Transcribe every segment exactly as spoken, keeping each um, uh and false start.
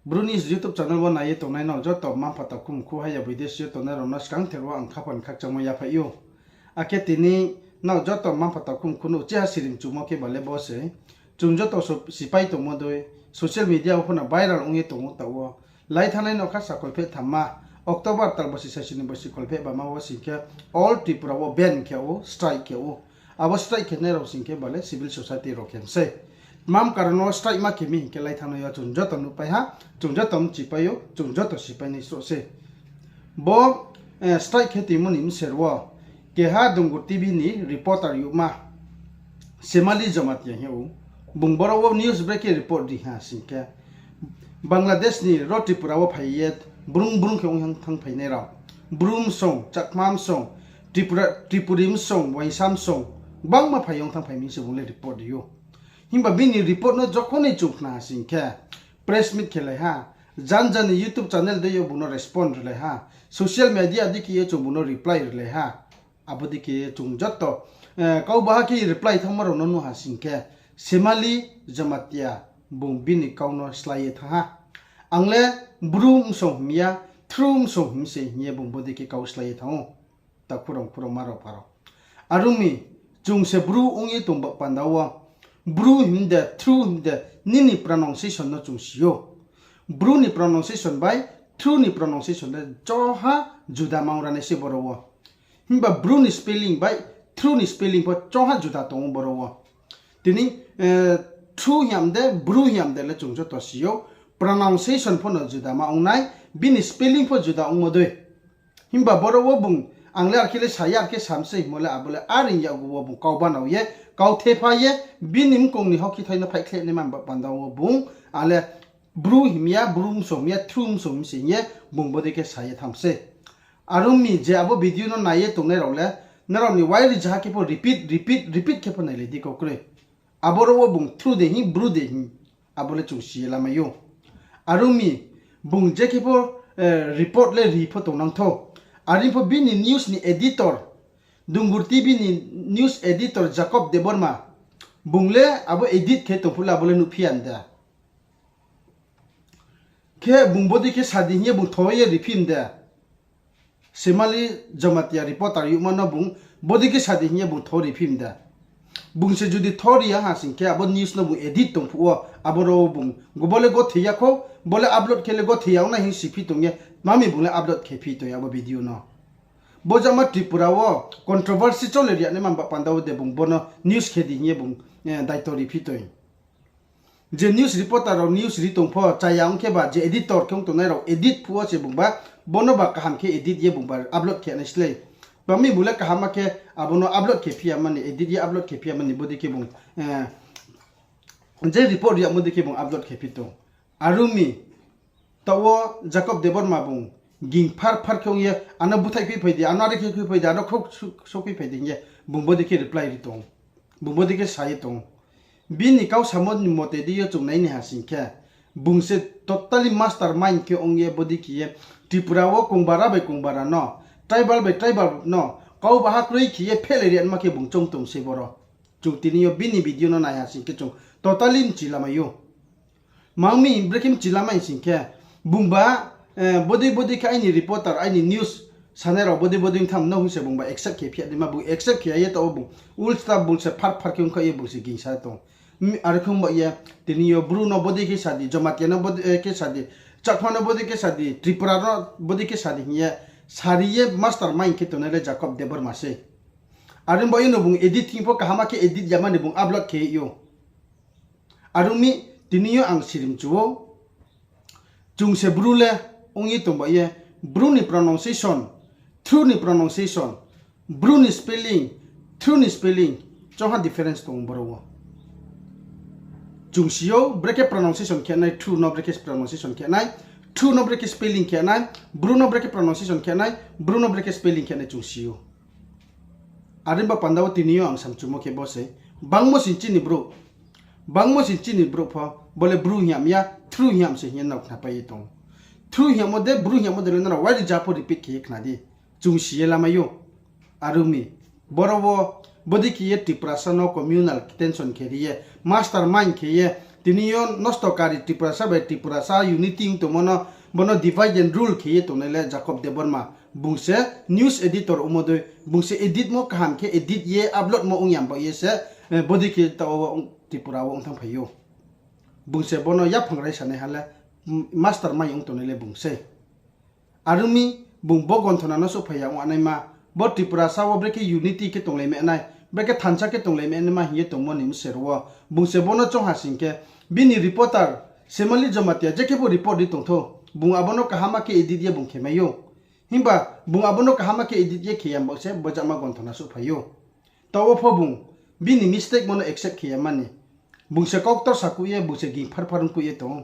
Bru News YouTube channel wo nai ye tongnai nrao joto mma-mpha takhu mkhu haya boi desh yo tongnai rao no skangther wo ang khaphang khakchangmo yaphai ou. Akhe tini nrao joto mma-mpha takhu mkhu no uchih ha sirimchumo khe ba le bo se. Chung joto so-, sipai tongmo dei, social media wo pho no viral ong ye tong ou taoh wo. Lai thanngnai no kha sa kholpheh thamma, October tal bosi saisi ni bosi kholpheh bama wo sing khe all Tripura wo ban khe ou, strike khe ou. Abo strike khenai rao sing khe ba le civil society rao khe mi sei. Tma karon no strike ma khe mi hing khe lai thanngnai yo chung joto nuhpai ha, chung joto mchipai ou, chung joto sipainai sroh sei. Bo, eh, strike khe tongmo ni bser wo keha Dungur TV ni reporter youhma Semali Jamatia hing ou. Bung boro wo news brekhe report ri ha sing khe, Bangladesh ni ro Tripura wo phai ye brung brung khe ong thanngphainai rao, Bru msong, Chakma msong, Tripura, Tripuri msong, Uaingsa msong, gbangma phai ye ong thanngphai mi se bung le report ri ou. Himba bini report no jokhon ni chung khna ha sing khe, press meet khelai ha, janja ni YouTube channel dei yo bung no respond rilai ha, social media dei khe ye chung bung no reply rilai ha. Abo dei khe chung joto, eh, kau baha khe reply thanngma rao no nuh ha sing khe, Semali Jamatia bung bini kau no slái ye thanng ha. Ang le Bru msong him ya, Thru msong him se hing ye bung bodei khe kau slái ye thanng ou. Takhu rao, khurao, ma rao, pha rao. Are ong mi, chung se Bru ong ye tong ba panda wo, Bru him de, Thru him de, nini pronunciation no chung si ou. Bru ni pronunciation bai Thru ni pronunciation le choha juda ma ong ra nai se boro wo. Himba Bru ni spelling bai Thru ni spelling pho choha juda tong ou boro wo. Tini, eh, Thru hing yam de, Bru hing yam de le chung joto si ou. Pronunciation pho no juda ma ong nai, bini spelling pho juda ongmo dei. Himba boro wo bung, ang le ar khe le sa ya, ar khe sa mi se hingmo le abo le are ong yag wo bung kau banao ye, kau thepha ye, bini mkong ni hokithai no phaihkhleh naima ba panda wo bung, ang le Bru him ya, Bru msong him ya, Thru msong him se hing ye, bung bodei khe sa ye thanng sei. Are ong mi je abo video no nai ye tongnai rao le, nrao ni wai rijaha khe pho repeat, repeat, repeat khe pho nailai di kau kroi. Aboro wo bung Thru de hing, Bru de hing, abo le chung si ye lamai ou. Are ong mi, bung je khe pho, eh, report le ri pho tongnang thou. Are pho bini news ni editor, Dungur TV ni news editor Jacob Debbarma, bung le abo edit khe tong phuh le abo le nuhphi ya de. Khe bung bodei khe sa di hing ye bung tho ye riphi mi de. Semali Jamatia reporter youhma no bung bodei khe sa di hing ye bung tho riphi mi de. Bung se judi tho ri ya ha sing khe abo news no bung edit tong phuh wo, aboro bung, bo le gothoi ya khou, bo le upload khe le gothoi ya ong nai hing siphi tong ye, tma mi bung le upload khe phi tong ya abo video no. Bo jama Tripura wo controversy chole ri ya naima ba panda wo de bung bo no news khe di hing ye bung, eh, daito riphi tong. Je news reporter rao news ri tong pho, chaya ong khe ba, je editor khe ong tongnai rao edit phuh wo se bung ba, bo no ba kaham khe edit ye bung ba upload khe nai slái. Tma mi bung le kaham ma khe abo no upload khe phi ya mani, edit ye upload khe phi ya mani bodei khe bung, eh, je report ri yagmo dei khe bung upload khe phi tong. Are ong mi, taoh wo Jacob Debbarma bung ging phar phar khe ong ye, ano búthaih khui phai di, ano are khe khui phai di, ano khrouh sou khui phai di hing ye, bung bodei khe reply ri tong. Bung bodei khe sa ye tong. Bini kau samo ni mote di yo chung nai ni ha sing khe, bung se totally mastermind khe ong ye bodei khe ye, Tripura wo kongbara bai kongbara no, tribal bai tribal no, kau baha kroi khe ye phehlai ri anma khe bung choung tong se boro. Chung tini yo bini video no nai ha sing khe chung totally mchi lamai ou. Tma mi brekhe mchi lamai sing khe, bung ba, eh, bodei bodei khe aini reporter, aini news sanai rao bodei bodei ong tham no hing se bung ba accept khe phi ya dei ma, bung accept khe ya ye taoh wo bung ulta bung se phar phar khe ong kha ye bung se gingsa tong. Are khe ong ba ye, tini yo Bru no bodei khe sa di, Jamatia no bodei, eh, khe sa di, Chakma no bodei khe sa di, Tripura no bodei khe sa di hing ye, sari ye mastermind khe tongnai le Jacob Debbarma sei. Are ong ba ye no bung edit thing pho kaham ma khe edit ya mani bung upload khe ou. Are ong mi, tini yo ang sirimchu ou. Chung se Bru le ong ye tong ba ye, Bru ni pronunciation, Thru ni pronunciation, Bru ni spelling, Thru ni spelling, choha difference tong boro wo. Chung si ou, brekhe pronunciation khe nai, Thru no brekhe pronunciation khe nai, Thru no brekhe spelling khe nai, Bru no brekhe pronunciation khe nai, Bru no brekhe spelling khe nai chung si ou. Are ba panda wo tini yo ang samchumo khe bo se, bangmo sing chini brouh, bangmo sing chini brouh pho, bo le Bru hing yam ya, Thru hing yam se hing ye nrao khnapai ye tong. Thru hing yamo de, Bru hing yamo de le nrao wai ri ja pho repeat khe ye khna di. Chung si ye lamai ou. Are ong mi, boro wo bodei khe ye Tiprasa no communal tension khe ri ye, mastermind khe ye, Tini yo nosto kari Tiprasa bai Tiprasa unity ong tongmo no, bo no divide and rule khe ye tongnai le Jacob Debbarma. Bung se news editor ongmo dei, bung se editmo kaham khe edit ye uploadmo ong ya baoh ye se, bodei khe taoh wo Tripura wo ong thanngphai ou. Bung se bo no yaphang raisanaiha le, mastermind ong tongnai le bung sei. Are ong mi, bung bo gonthona no souhphai ya ong naima, bo Tiprasa wo brekhe unity khe tonglai mai nai, brekhe thansa khe tonglai mai naima hing ye tongmo ni bsero wo, bung se bo no choung ha sing khe, bini reporter Semali Jamatia je khe bo report ri tong thou, bung abo no kaham khe edit ye bung khe mai ou. Himba bung abo no kaham khe edit ye khe ya baoh se bo jama gonthona souhphai ou. Taoh wo pho bung bini mistake mo no accept khe ya mani. Bung se kau ktor sakuh ye, bung se ging phar phar ongkuh ye tong ou.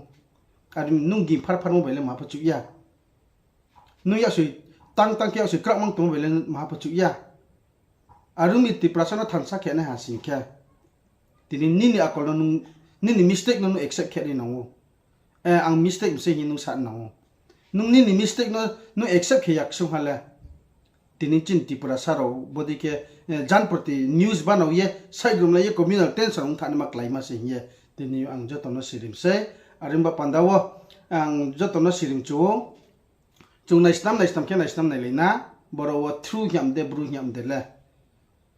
Are nung ging phar pharmo bai le maha pho chuh ya. Nung yaksoi tang tang khe yaksoi kraohmang tongmo bai le maha pho chuh ya. Are ong mi, Tiprasa no thansa khe nai ha sing khe, tini nini akol no nung, nini mistake no nung accept khe nai nang ou. Ang mistake mi se hing ye nung sa nang ou. Nung nini mistake no nung accept khe ya ksung ha le, tini chini Tiprasa rao bodei khe janproti news banao ye, saigrumlai ye, communal tension ong thanngnaima kláima se hing ye tini ang joto no sirim sei. Are ong ba panda wo ang joto no sirim chu ou. Chung naisnam naisnam khe naisnam nailai na, boro wo thru hing yam de, bru hing yam de le.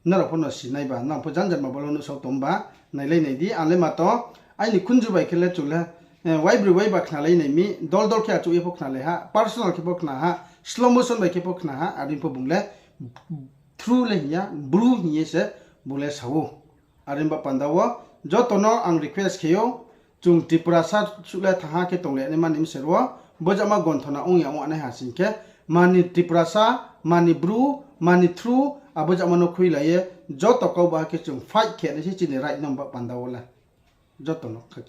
Nrao pho no sinai ba, nang pho janjar ma bolo nuhsao tong ba, nailai nai di, ang le ma to, aini khunju bai khe le chung le, waibroi waiba khnalai nai mi, dol dol khe achouh ye pho khnalai ha, personal khe pho khna ha, slow motion bai khe pho khna ha, are pho bung le thru le hing ya, bru hing ye se bung le sa ou. Are ong ba panda wo joto no ang request khe ou, chung Tiprasa suh le thanng ha khe tonglai naima ni bsero wo, bo jama gonthona ong ya ong nai ha sing khe, mani Tiprasa, mani bru, mani thru, abo jama no khuilai ye, joto kau ba khe chung fight khe nai se chini right no ba panda wo le. Joto no khak